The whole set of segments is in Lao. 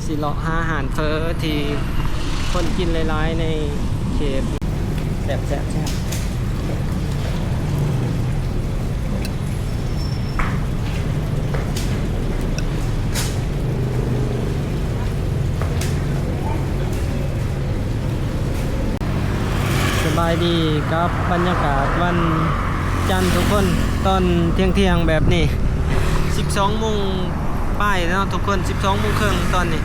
ຊິເລາະຫາຮ້ານເຝີທີ່ຄົນກິນຫຼາຍໆໃນເຂດ. ແຊບໆໆ. ສະບາຍດີກັບບັນຍາກາດວັນຈັນທຸກຄົນ ຕອນທ່ຽງໆແບບນີ້ ສິບສອງໂມງປາຍເນາະທຸກຄົນ ສິບສອງໂມງເຄິ່ງຕອນນີ້.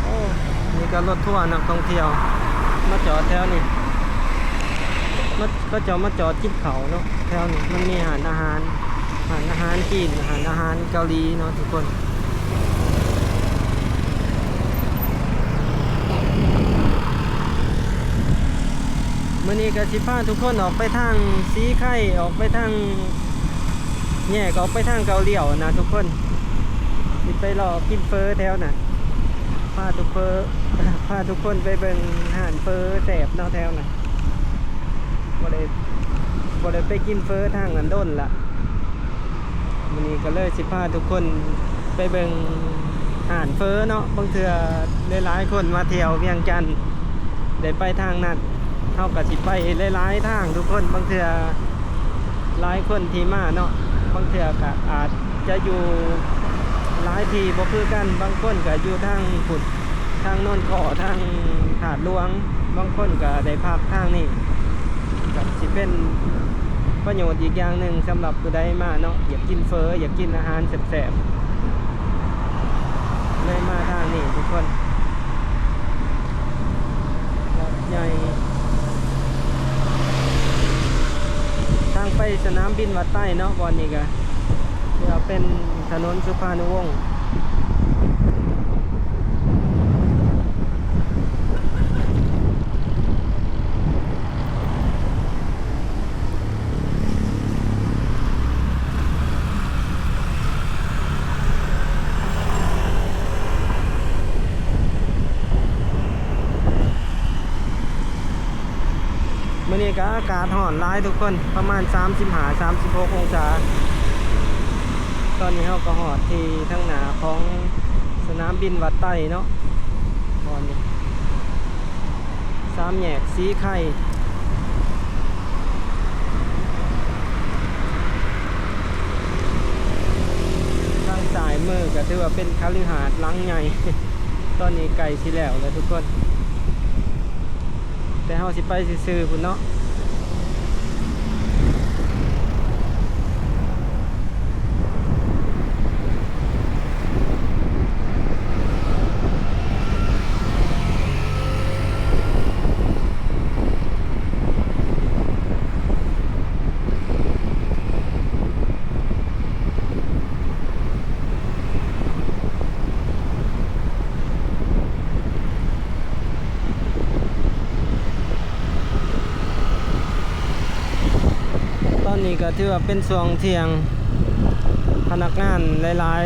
ໂອ້ ນີ້ກໍລົດທົວນັກທ່ອງທ່ຽວມາຈອດແຖວນີ້ ມາ ເຂົາເຈົ້າມາຈອດກິນເຂົ້າເນາະ ແຖວນີ້ມັນມີຮ້ານອາຫານ ຮ້ານອາຫານຈີນ ຮ້ານອາຫານເກົາຫຼີເນາະທຸກຄົນ. ມື້ນີ້ກໍຊິພາທຸກຄົນອອກໄປທາງສີໄຄ ອອກໄປທາງ ແຍກອອກໄປທາງເກົ້າລ້ຽວນະທຸກຄົນ ຊິໄປເລາະກິນເຝີແຖວນັ້ນ ພາທຸກເຝີ ພາທຸກຄົນໄປເບິ່ງຮ້ານເຝີແຊບເນາະແຖວນັ້ນ ບໍ່ໄດ້ ບໍ່ໄດ້ໄປກິນເຝີທາງນັ້ນດົນລະ. ມື້ນີ້ກໍເລີຍຊິພາທຸກຄົນໄປເບິ່ງຮ້ານເຝີເນາະ ບາງເທື່ອຫຼາຍໆຄົນມາທ່ຽວວຽງຈັນໄດ້ໄປທາງນັ້ນ ເຮົາກໍຊິໄປຫຼາຍໆທາງທຸກຄົນ ບາງເທື່ອຫຼາຍຄົນທີ່ມາເນາະ ບາງເທື່ອກໍອາດຈະຢູ່ຫຼາຍທີ່ບໍ່ຄືກັນ ບາງຄົນກໍຢູ່ທາງພຸ້ນ ທາງໂນນຄໍ້ ທາງທາດຫຼວງ ບາງຄົນກໍໄດ້ພັກທາງນີ້ ກໍຊິເປັນປະໂຫຍດອີກຢ່າງໜຶ່ງສຳລັບຜູ້ໃດມາເນາະ ຢາກກິນເຝີ ຢາກກິນອາຫານແຊບໆ ເລີຍມາທາງນີ້ທຸກຄົນ. ວັດໃຫຍ່ ທາງໄປສະໜາມບິນວັດໄຕເນາະ ບ່ອນນີ້ກະ ເພື່ອເປັນຖະໜົນສຸພານຸວົງ. ມື້ນີ້ກໍອາກາດຮ້ອນຫຼາຍທຸກຄົນ ປະມານສາມສິບຫ້າ ສາມສິບຫົກອົງສາ. ຕອນນີ້ເຮົາກໍຮອດທີ່ທາງໜ້າຂອງສະໜາມບິນວັດໄຕເນາະ ບ່ອນນີ້ ສາມແຍກສີໄຄ. ທາງຊ້າຍມືກໍຖືວ່າເປັນຄະລືຫາດຫຼັງໃຫຍ່ ຕອນນີ້ໃກ້ຊິແລ້ວແລ້ວທຸກຄົນ ແຕ່ເຮົາຊິໄປຊື່ໆພຸ້ນເນາະ. ຕອນນີ້ກໍຖືວ່າເປັນຊ່ວງທ່ຽງ ພະນັກງານຫຼາຍ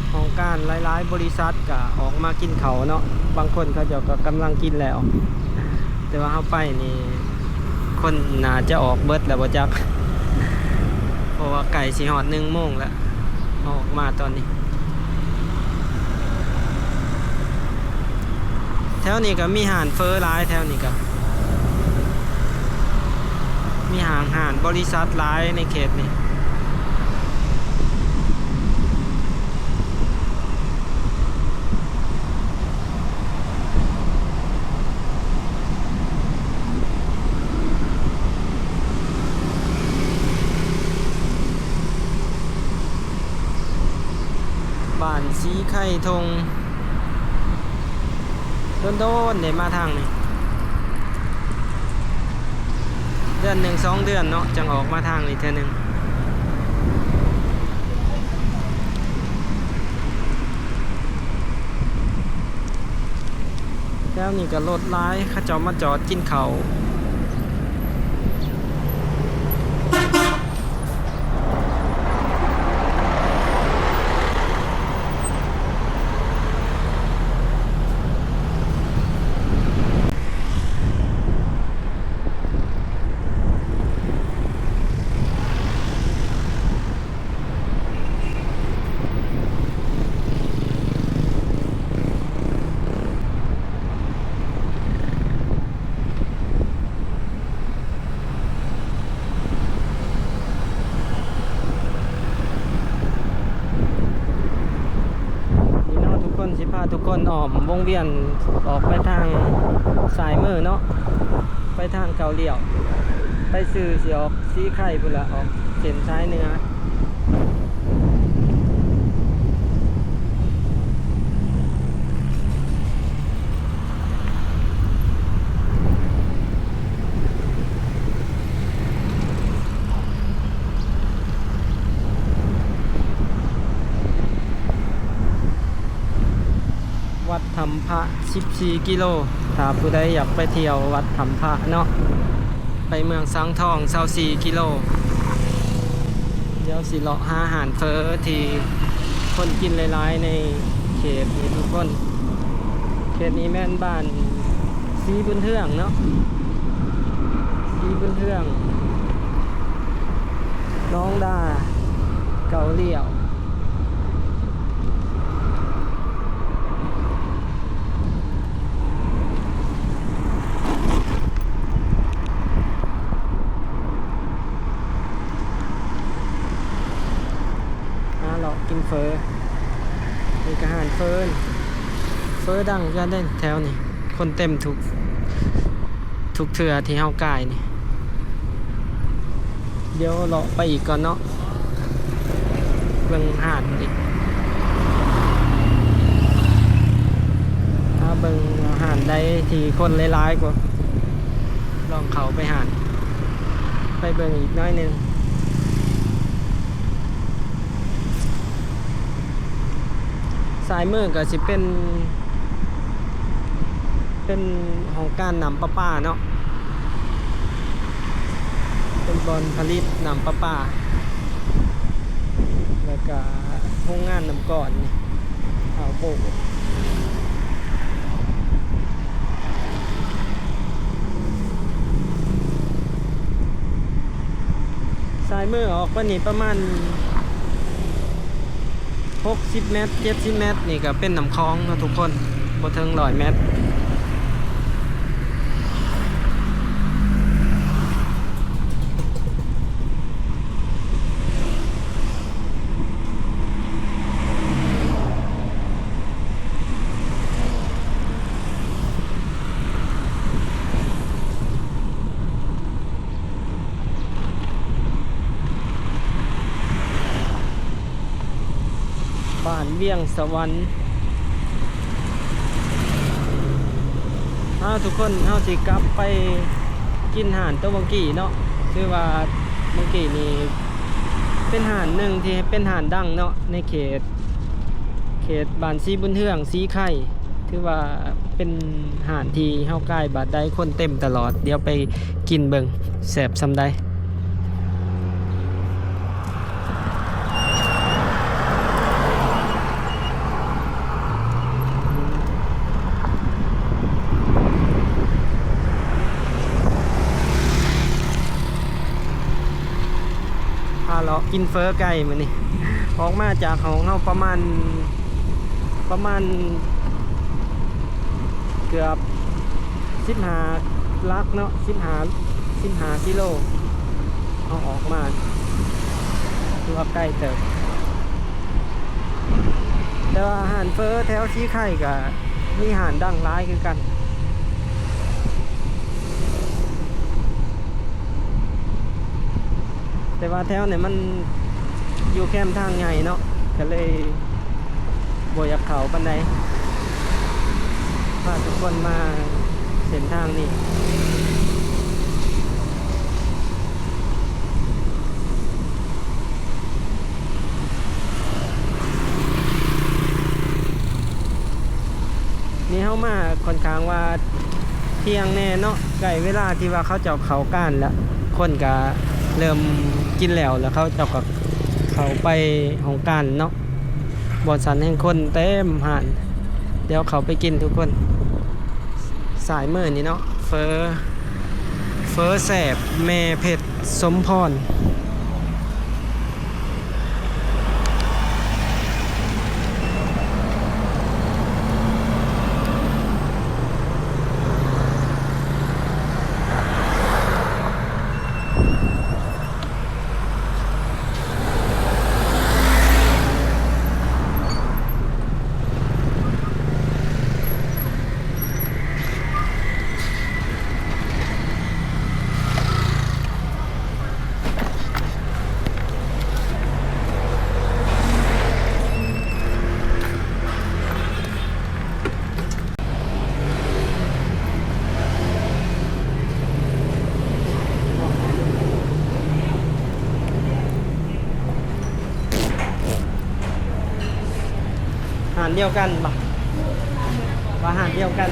ໆຫ້ອງການ ຫຼາຍໆບໍລິສັດກໍອອກມາກິນເຂົ້າເນາະ ບາງຄົນເຂົາເຈົ້າກໍກຳລັງກິນແລ້ວ ແຕ່ວ່າເຮົາໄປນີ້ ຄົນໜ້າຈະອອກເບິດແລ້ວບໍ່ຈັກ ເພາະວ່າໃກ້ຊິຮອດໜຶ່ງໂມງແລ້ວ ເຮົາອອກມາຕອນນີ້. ແຖວນີ້ກໍມີຮ້ານເຝີຫຼາຍ ແຖວນີ້ກໍມີຫ້າງຮ້ານບໍລິສັດຫຼາຍໃນເຂດນີ້. ບ້ານສີໄຄທົ່ງ ດົນໆໄດ້ມາທາງນີ້ ເດືອນໜຶ່ງສອງເດືອນເນາະ ຈັ່ງອອກມາທາງນີ້ເທື່ອໜຶ່ງ. ແຖວນີ້ກໍລົດຫຼາຍ ເຂົາເຈົ້າມາຈອດກິນເຂົ້າ. ເ ທຸກຄົນອ້ອມວົງວຽນອອກໄປທາງຊ້າຍມືເນາະ ໄປທາງເກົ້າລ້ຽວ ໄປຊື່ຊິອອກສີໄຄພຸ້ນລະ ອອກເສັ້ນສາຍເໜືອ. ວັດຖ້ຳພະ ສິບສີ່ກິໂລ ຖ້າຜູ້ໃດຢາກໄປທ່ຽວວັດຖ້ຳພະເນາະ ໄປເມືອງສັງທອງ ຊາວສີ່ກິໂລ. ດຽວຊິເລາະຫາຮ້ານເຝີທີ່ຄົນກິນຫຼາຍໆ ໃນເຂດນີ້ທຸກຄົນ. ເຂດນີ້ແມ່ນບ້ານສີບຸນເຮືອງເນາະ ສີບຸນເຮືອງ ໜອງດາ ເກົ້າລ້ຽວ. ຫາເລາະກິນເຝີ ນີ້ກະຮ້ານເຝີ ເຝີດັງຄືກັນເດ້ແຖວນີ້ ຄົນເຕັມທຸກ ທຸກເທື່ອທີ່ເຮົາກາຍນີ້. ດຽວເລາະໄປອີກກ່ອນເນາະ ເບິ່ງຮ້ານອີກ ຖ້າເບິ່ງວ່າຮ້ານໃດທີ່ຄົນຫຼາຍໆກວ່າ ລອງເຂົ້າໄປຮ້ານ ໄປເບິ່ງອີກໜ້ອຍໜຶ່ງ. ຊ້າຍມືກະຊິເປັນ ເປັນຫ້ອງການນ້ຳປະປາເນາະ ເປັນບ່ອນຜະລິດນ້ຳປະປາ ແລ້ວກະໂຮງງານນ້ຳກ້ອນ ອ່າວໂບ. ຊ້າຍມືອອກໄປນີ້ປະມານຫົກສິບແມັດ ເຈັດສິບແມັດ ນີ້ກະເປັນນ້ຳຂອງເນາະທຸກຄົນ ບໍ່ເຖິງຮ້ອຍແມັດ. ບ້ານວຽງສະຫວັນ. ເຮົາທຸກຄົນ ເຮົາຊິກັບໄປກິນຮ້ານໂຕເມື່ອກີ້ເນາະ ຄືວ່າເມື່ອກີ້ນີ້ເປັນຮ້ານໜຶ່ງທີ່ເປັນຮ້ານດັງເນາະ ໃນເຂດ ເຂດບ້ານສີບຸນເຮືອງ ສີໄຄ ຖືວ່າເປັນຮ້ານທີ່ເຮົາກາຍບາດໃດຄົນເຕັມຕະຫຼອດ. ດຽວໄປກິນເບິ່ງແຊບສ່ຳໃດ. ພາເລາະກິນເຝີໄກ່ມື້ນີ້ ອອກມາຈາກຫ້ອງເຮົາປະມານ ປະມານເກືອບສິບຫ້າຫຼັກເນາະ ສິບຫ້າ ສິບຫ້າກິໂລ ເຮົາອອກມາ ຖືວ່າໄກເຕີບ. ແຕ່ວ່າຮ້ານເຝີແຖວສີໄຄກະມີຮ້ານດັງຫຼາຍຄືກັນ ແຕ່ວ່າແຖວນີ້ມັນຢູ່ແຄມທາງໃຫຍ່ເນາະ ກະເລີຍບໍ່ຢາກເຂົ້າປານໃດ ພາທຸກຄົນມາເສັ້ນທາງນີ້. ນີ້ເຮົາມາຂ້ອນຂ້າງວ່າທ່ຽງແນ່ເນາະ ໃກ້ເວລາທີ່ວ່າເຂົາເຈົ້າເຂົ້າການແລ້ວ ຄົນກະເລີ່ມກິນແລ້ວ ແລ້ວເຂົາເຈົ້າກະເຂົ້າໄປຫ້ອງການເນາະ ບ່ອນຊັ້ນແຮ່ງຄົນເຕັມຮ້ານ. ດຽວເຂົ້າໄປກິນທຸກຄົນ. ຊ້າຍມືນີ້ເນາະ ເຝີ ເຝີແຊບແມ່ເພັດສົມພອນ. ເ ດຽວກັນບໍ່? ວ່າຮ້ານດຽວກັນ.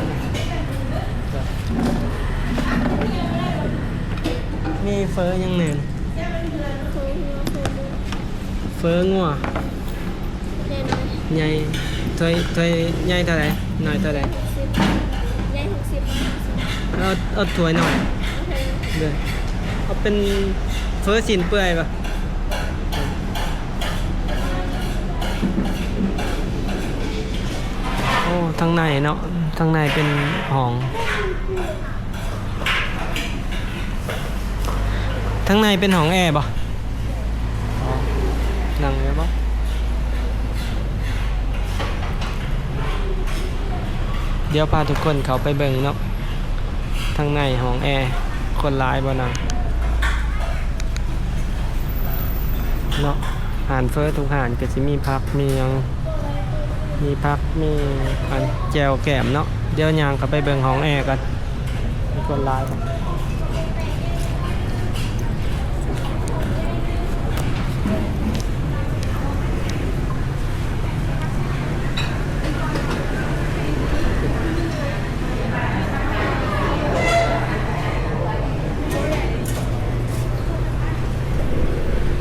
ມີເຝີຫຍັງແດ່? ເຝີງົວ ເຝີງົວ ໃຫຍ່ ຖ້ວຍ ຖ້ວຍໃຫຍ່ເທົ່າໃດ? ນ້ອຍເທົ່າໃດ? ຫົກສິບ ໃຫຍ່ຫົກສິບ ນ້ອຍຫົກສິບ. ເອົາ ເອົາຖ້ວຍນ້ອຍ. ໂອເຄ ເດີ ເອົາເປັນເຝີຊີ້ນເປື່ອຍບໍ່? ໂອ້ ທາງໃນເນາະ ທາງໃນເປັນຫ້ອງ ທາງໃນເປັນຫ້ອງແອບໍ່? ອໍ ນັ່ງໄດ້ບໍ່? ດຽວພາທຸກຄົນເຂົ້າໄປເບິ່ງເນາະ ທາງໃນຫ້ອງແອ ຄົນຫຼາຍບໍ່ນະ? ເນາະ ຮ້ານເຝີທຸກຮ້ານກໍຊິມີຜັກມີຫຍັງ ມີຜັກ ມີອັນແຈ່ວແກ້ມເນາະ. ດຽວຍ່າງເຂົ້າໄປເບິ່ງຫ້ອງແອກ່ອນ ມີຄົນຫຼາຍບໍ່?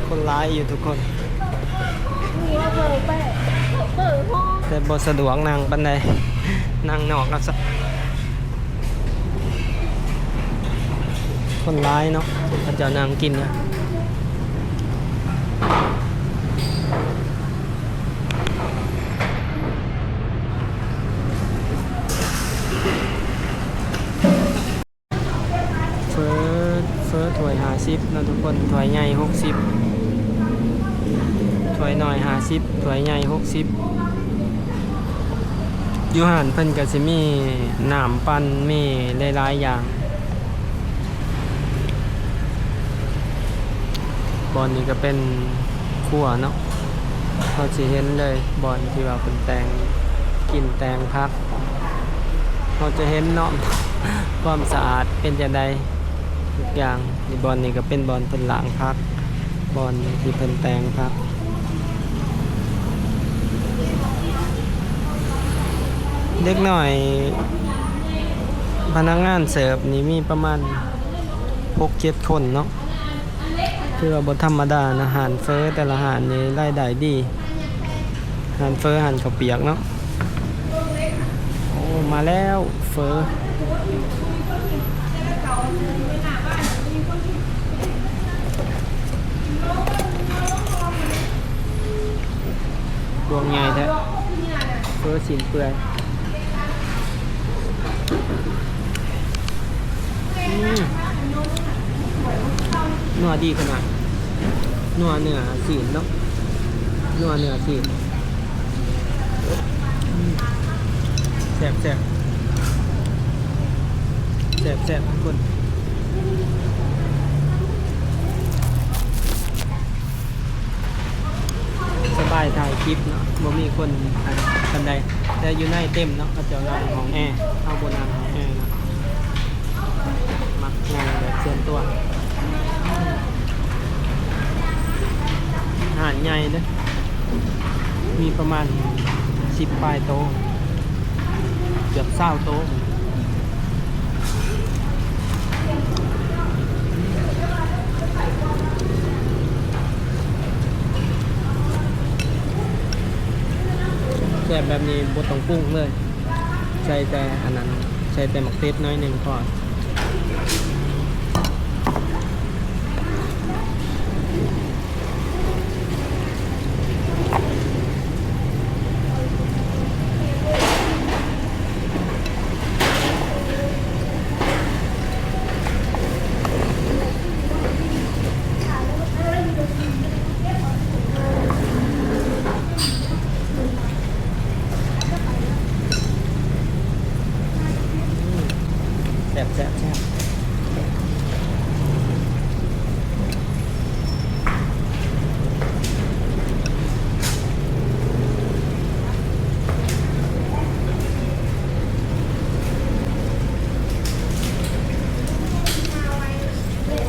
ຄົນຫຼາຍຢູ່ທຸກຄົນ ແຕ່ບໍ່ສະດວກນັ່ງປານໃດ ນັ່ງນອກເອົາຊະ. ຄົນຫຼາຍເນາະ ເຂົາເຈົ້ານັ່ງກິນນະ. ເຝີ ເຝີຖ້ວຍຫ້າສິບເນາະທຸກຄົນ ຖ້ວຍໃຫຍ່ຫົກສິບ ຖ້ວຍນ້ອຍຫ້າສິບ ຖ້ວຍໃຫຍ່ຫົກສິບ. ຢູ່ຮ້ານເພິ່ນກໍຊິມີນ້ຳປັ່ນ ມີຫຼາຍໆຢ່າງ. ບ່ອນນີ້ກໍເປັນຄົວເນາະ ເຮົາຊິເຫັນເລີຍບ່ອນທີ່ວ່າເພິ່ນແຕ່ງ ກິນແຕ່ງຜັກ ເຮົາຈະເຫັນເນາະ ຄວາມສະອາດເປັນຈັ່ງໃດທຸກຢ່າງ. ນີ້ ບ່ອນນີ້ກໍເປັນບ່ອນເພິ່ນລ້າງຜັກ ບ່ອນທີ່ເພິ່ນແຕ່ງຜັກ. ເດັກນ້ອຍພະນັກງານເສີບນີ້ມີປະມານຫົກເຈັດຄົນເນາະ ຖືວ່າບໍ່ທຳມະດານະ. ຮ້ານເຝີແຕ່ລະຮ້ານນີ້ລາຍໄດ້ດີ ຮ້ານເຝີ ຮ້ານເຂົ້າປຽກເນາະ. ໂອ້ ມາແລ້ວເຝີ ພວງໃຫຍ່ແທ້ ເຝີຊີ້ນເປື່ອຍ. ອືມ ນົວດີຂະໜາດ ນົວເນື້ອຊີ້ນເນາະ ນົວເນື້ອຊີ້ນ. ອືມ ແຊບໆ ແຊບໆ ທຸກຄົນ. ສະບາຍຖ່າຍຄລິບເນາະ ບໍ່ມີຄົນອັນປານໃດ ແຕ່ຢູ່ໃນເຕັມເນາະ ເຂົາເຈົ້ານັ່ງຫ້ອງແອ ເຮົາບໍ່ນັ່ງຫ້ອງແອເນາະ ມັກນັ່ງແບບສ່ວນຕົວ. ຮ້ານໃຫຍ່ເດ້ ມີປະມານສິບປາຍໂຕ ເກືອບຊາວໂຕ. ແຊບແບບນີ້ບໍ່ຕ້ອງປຸງເລີຍ ໃສ່ແຕ່ອັນນັ້ນ ໃສ່ແຕ່ໝາກເຕັດໜ້ອຍໜຶ່ງພໍ. ແຊບໆໆ.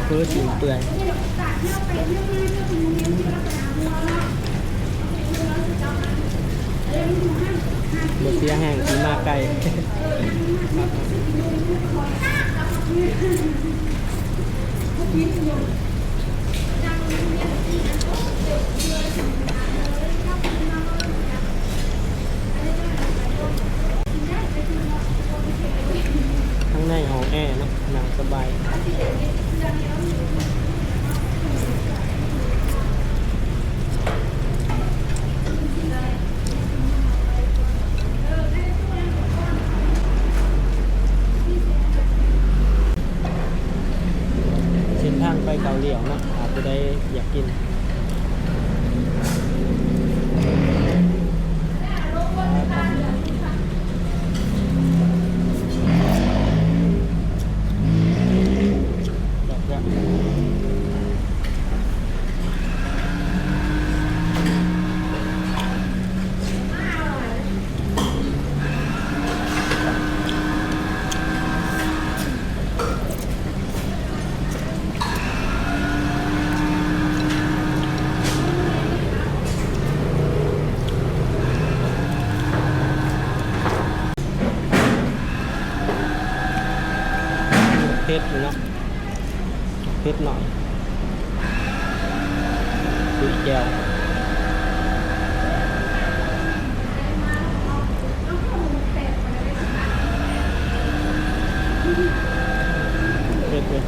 ເອີ ຊີ້ນເປື່ອຍ. ບໍ່ເສຍແຮງທີ່ມາໄກ. ທາງໃນຫ້ອງແອເນາະ ນັ່ງສະບາຍ. ເສັ້ນທາງໄປເກົ້າລ້ຽວເນາະ ຖ້າຜູ້ໃດຢາກກິນ. ເຜັດຢູ່ເນາະ ເຜັດໜ້ອຍ ປຸ້ຍແຈ່ວ. ເຜັດເລີຍ.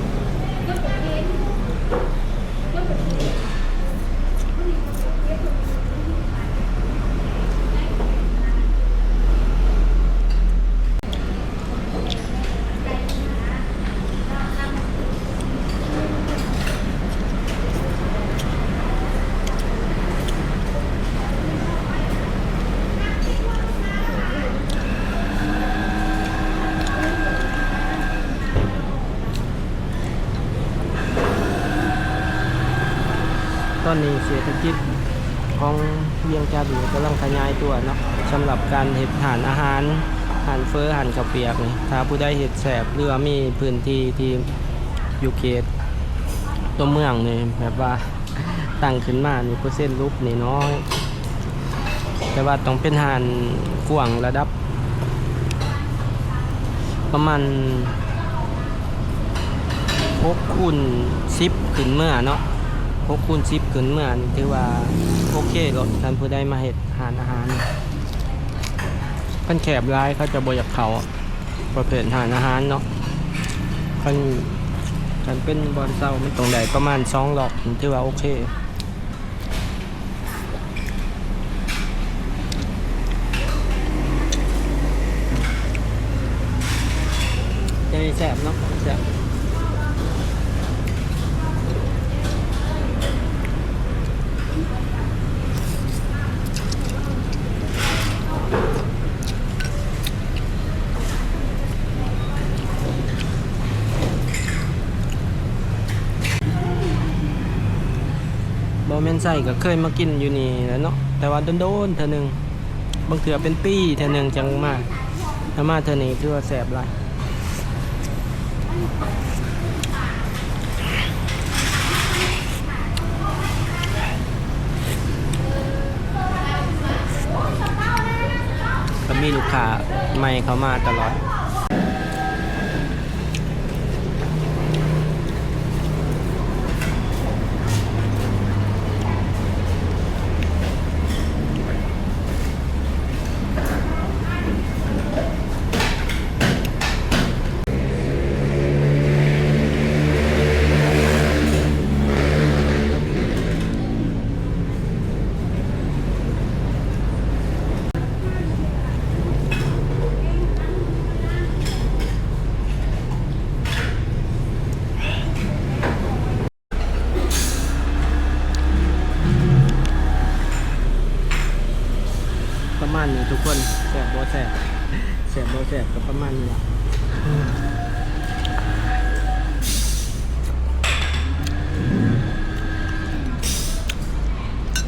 ຕອນນີ້ເສດຖະກິດຂອງວຽງຈັນນີ້ກຳລັງຂະຫຍາຍຕົວເນາະ ສຳລັບການເຮັດຮ້ານອາຫານ ຮ້ານເຝີ ຮ້ານເຂົ້າປຽກນີ້ ຖ້າຜູ້ໃດເຮັດແຊບ ຫຼືວ່າມີພື້ນທີ່ທີ່ຢູ່ເຂດຕົວເມືອງນີ້ ແບບວ່າ ຕັ້ງຂຶ້ນມານີ້ເປີເຊັນຫຼຸບນີ້ນ້ອຍ ແຕ່ວ່າຕ້ອງເປັນຮ້ານກວ້າງລະດັບປະມານຫົກຄູນສິບຂຶ້ນເມືອເນາະ ຫົກຄູນສິບຂຶ້ນເມືອນີ້ຖືວ່າໂອເຄໂລດ ຄັນຜູ້ໃດມາເຮັດຮ້ານອາຫານ. ຄັນແຄບຫຼາຍເຂົາຈະບໍ່ຢາກເຂົ້າ ປະເພດຮ້ານອາຫານເນາະ ຄັນ ຄັນເປັນບ່ອນເຊົາມັນຕ້ອງໄດ້ປະມານສອງລັອກ ຖືວ່າໂອເຄ. ແຕ່ນີ້ແຊບເນາະ ແຊບ. ບໍ່ແມ່ນໃສກໍເຄີຍມາກິນຢູ່ນີ້ແຫຼະເນາະ ແຕ່ວ່າດົນໆເທື່ອໜຶ່ງ ບາງເທື່ອເປັນປີເທື່ອໜຶ່ງຈັ່ງມາ ຖ້າມາເທື່ອນີ້ຖືວ່າແຊບຫຼາຍ. ກໍມີລູກຄ້າໃໝ່ເຂົ້າມາຕະຫຼອດ. ປະມານນີ້ທຸກຄົນ ແຊບບໍ່ແຊບ ແຊບບໍ່ແຊບກໍປະມານນີ້ລະ.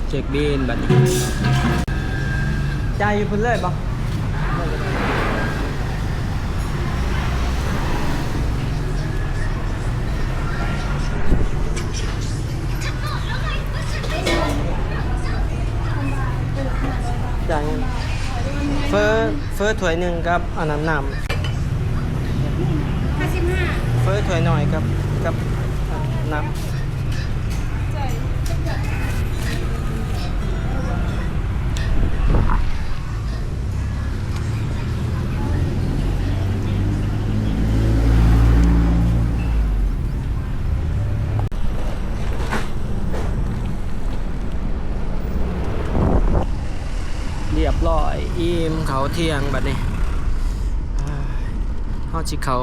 ເຊັກບິນບັດນີ້ ຈ່າຍຢູ່ພຸ້ນເລີຍບໍ່? ຈ່າຍເງິນ ເຟີ ເຟີຖ້ວຍໜຶ່ງກັບອັນນັ້ນນ້ຳ ຫ້າສິບຫ້າ ເຟີຖ້ວຍນ້ອຍກັບ ກັບນ້ຳ. ຮຽບຮ້ອຍ ອີ່ມເຂົ້າທ່ຽງບັດນີ້. ເຮົາຊິເຂົ້າ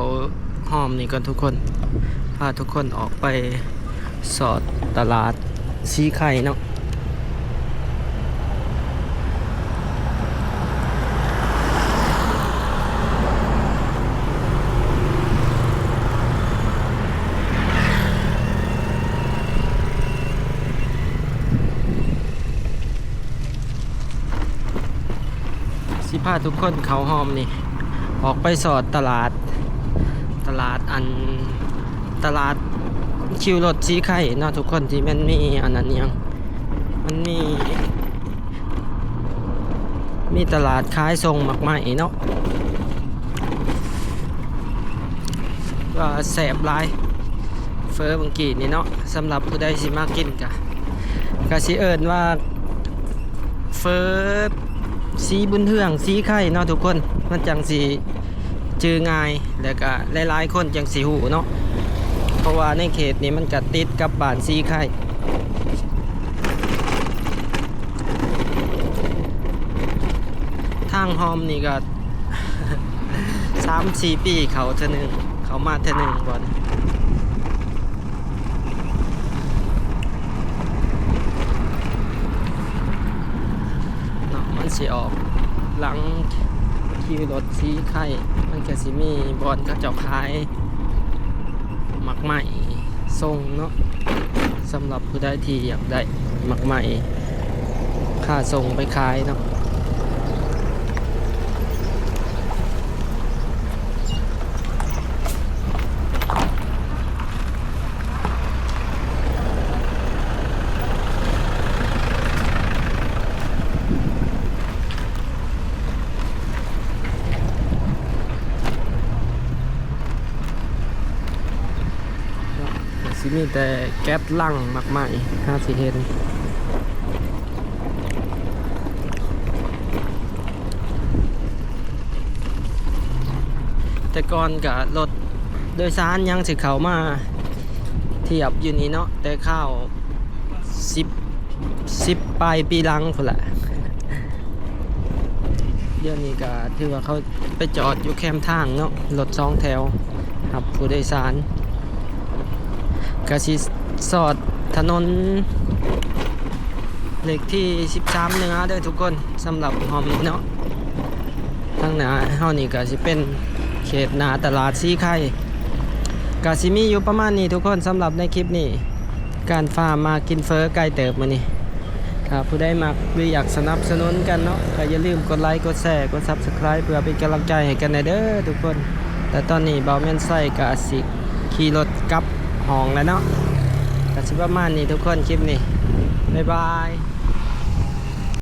ຮ່ອມນີ້ກ່ອນທຸກຄົນ ພາທຸກຄົນອອກໄປ ສອດຕະຫຼາດສີໄຄເນາະ ຊິພາທຸກຄົນເຂົ້າຮ່ອມນີ້ ອອກໄປສອດຕະຫຼາດ ຕະຫຼາດອັນ ຕະຫຼາດຄິວລົດສີໄຄເນາະທຸກຄົນ ທີ່ມັນມີອັນນັ້ນຫຍັງ ມັນມີ ມີຕະຫຼາດຂາຍສົ່ງໝາກໄມ້ເນາະ ວ່າແຊບຫຼາຍ ເຝີມື້ກີ້ນີ້ເນາະ. ສຳລັບຜູ້ໃດຊິມາກິນກະ ກະຊິເອີ້ນວ່າ ເຝີສີບຸນເຮືອງສີໄຄເນາະທຸກຄົນ ມັນຈັ່ງຊິຈື່ງ່າຍ ແລະກະຫຼາຍໆຄົນຈັ່ງຊິຮູ້ເນາະ ເພາະວ່າໃນເຂດນີ້ມັນກະຕິດກັບບ້ານສີໄຄ. ທາງຮ່ອມນີ້ກະ ສາມສີ່ປີເຂົ້າເທື່ອໜຶ່ງ ເຂົ້າມາເທື່ອໜຶ່ງບ່ອນ ເນາະ ມັນຊິອອກຫຼັງຄິວລົດສີໄຄ ມັນກະຊິມີບ່ອນເຂົາເຈົ້າຂາຍໝາກໄມ້ສົ່ງເນາະ ສຳລັບຜູ້ໃດທີ່ຢາກໄດ້ໝາກໄມ້ ຄ່າສົ່ງໄປຂາຍເນາະ. ກະຊິມີແຕ່ແກັດລັງໝາກໄມ້ ຫາຊິເຫັນ ແຕ່ກ່ອນກະລົດໂດຍສານຍັງຊິເຂົ້າມາທຽບຢູ່ນີ້ເນາະ ແຕ່ຄາວສິບ ສິບປາຍປີຫຼັງພຸ້ນລະ. ດຽວນີ້ກະຖືວ່າເຂົາໄປຈອດຢູ່ແຄມທາງເນາະ ລົດສອງແຖວຮັບຜູ້ໂດຍສານ ກະຊິສອດຖະໜົນເລກທີສິບສາມເໜືອເດີທຸກຄົນ ສຳລັບຮ່ອມນີ້ເນາະ. ທາງໜ້າເຮົານີ້ກະຊິເປັນເຂດໜ້າຕະຫຼາດສີໄຄ ກະຊິມີຢູ່ປະມານນີ້ທຸກຄົນ ສຳລັບໃນຄລິບນີ້ ການພາມາກິນເຝີໄກເຕີບມື້ນີ້. ຖ້າຜູ້ໃດມັກ ຫຼື ຢາກສະໜັບສະໜູນກັນເນາະ ກະຢ່າລືມກົດໄລ ກົດແຊ ກົດ Subscribe ເພື່ອເປັນກຳລັງໃຈໃຫ້ກັນແດ່ເດີທຸກຄົນ. ແຕ່ຕອນນີ້ບ່າວແມ່ນໄຊກະຊິຂີ່ລົດກັບຫ້ອງແລ້ວເນາະ. ກະຊິປະມານນີ້ທຸກຄົນ ຄລິບນີ້ ບາຍບາຍ.